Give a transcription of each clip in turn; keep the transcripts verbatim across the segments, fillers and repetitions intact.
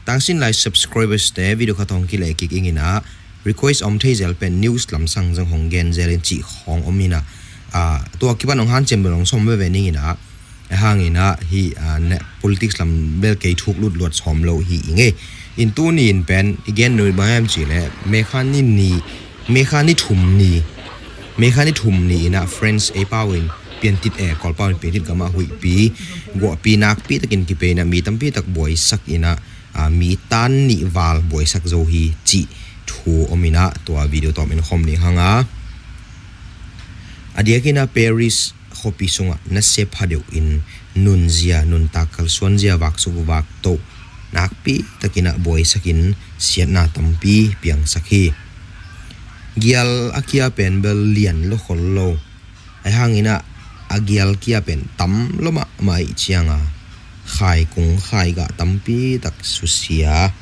Tangsin lai subscribers te video khat hong kileh kik ing in ah, request om thei zel pen news lamsang zong hong gen zel in cih khawng om in ah, tua kipan hong hanciam bel hong sawm veve ning in ah, hang in ah hih politics lam bel kei thuk lut luat sawm lo hi ing e. In tuni in pen i gen nui bang hiam cih leh May kha ni ni, May kha ni thum ni, May kha ni thum ni in ah France ei pau in piantit e, Kawlpau in piantit gamah huihpi, guahpi nakpi takin kipia in ah mi tampi tak buaisak in ah, mi tan nih val buaisak zo hi cih thu om in ah tua video tawm en khawm ding hang a. A diakin ah Paris khuapi sungah nasia phadeuh in nunzia, nuntak kalsuanzia, vaksuk vaktoh nakpi takin ah buaisak in siatna tampi piangsak hi. Gial a kia pen bel lian lo khol lo. Ahi hangin ah a gial kia pen tam lo mahmah ih cianga khaikung khaigah tampi tak susia.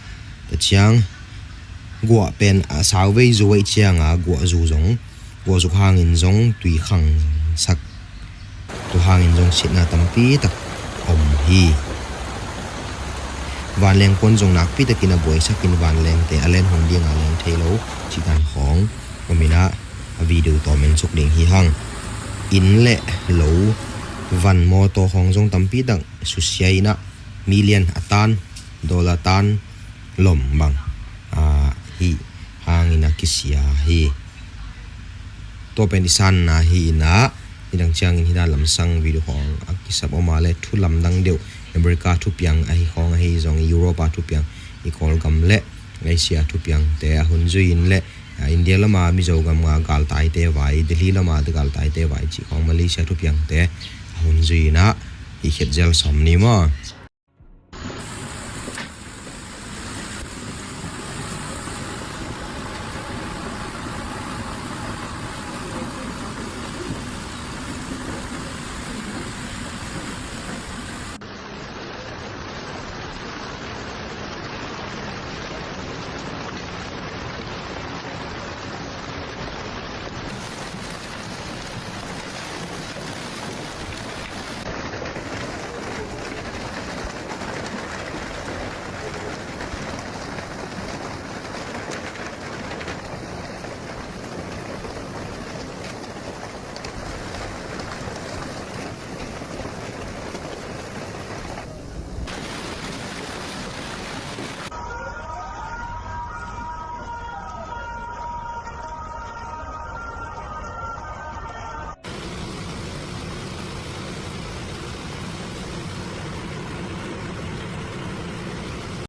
Tua ciang guah pen a sauvei zu ih cianga guahzu zong, guahzuk hangin zong tui khangsak, tua hangin zong siatna tampi tak om hi. Vanleng kuan zong nakpi takin a buaisakin vanlengte a len hong dinga leng thei lo cihdan khawng om in ah a video tawm en suk ding hi hang. Inn le lo, van mawtaw khawng zong tampi tak susia in ah million a tan, dollar tan lom bang hih hangin a kisia hi. Tua pen i sanna hi in ah, nidang ciangin hih dan lamsang video khawng a kisap om a le thu lamdang deuh, America thupiang ahi khawng ahi zong, Europe a thupiang, i Kawlgam le Asia thupiangte a hun zui in le India lama Mizo gam a galtaite vai, Delhi lama galtaite vai cih khawng, Malaysia thupiangte a hun zui in ah hih khiat zel sawm ni maw?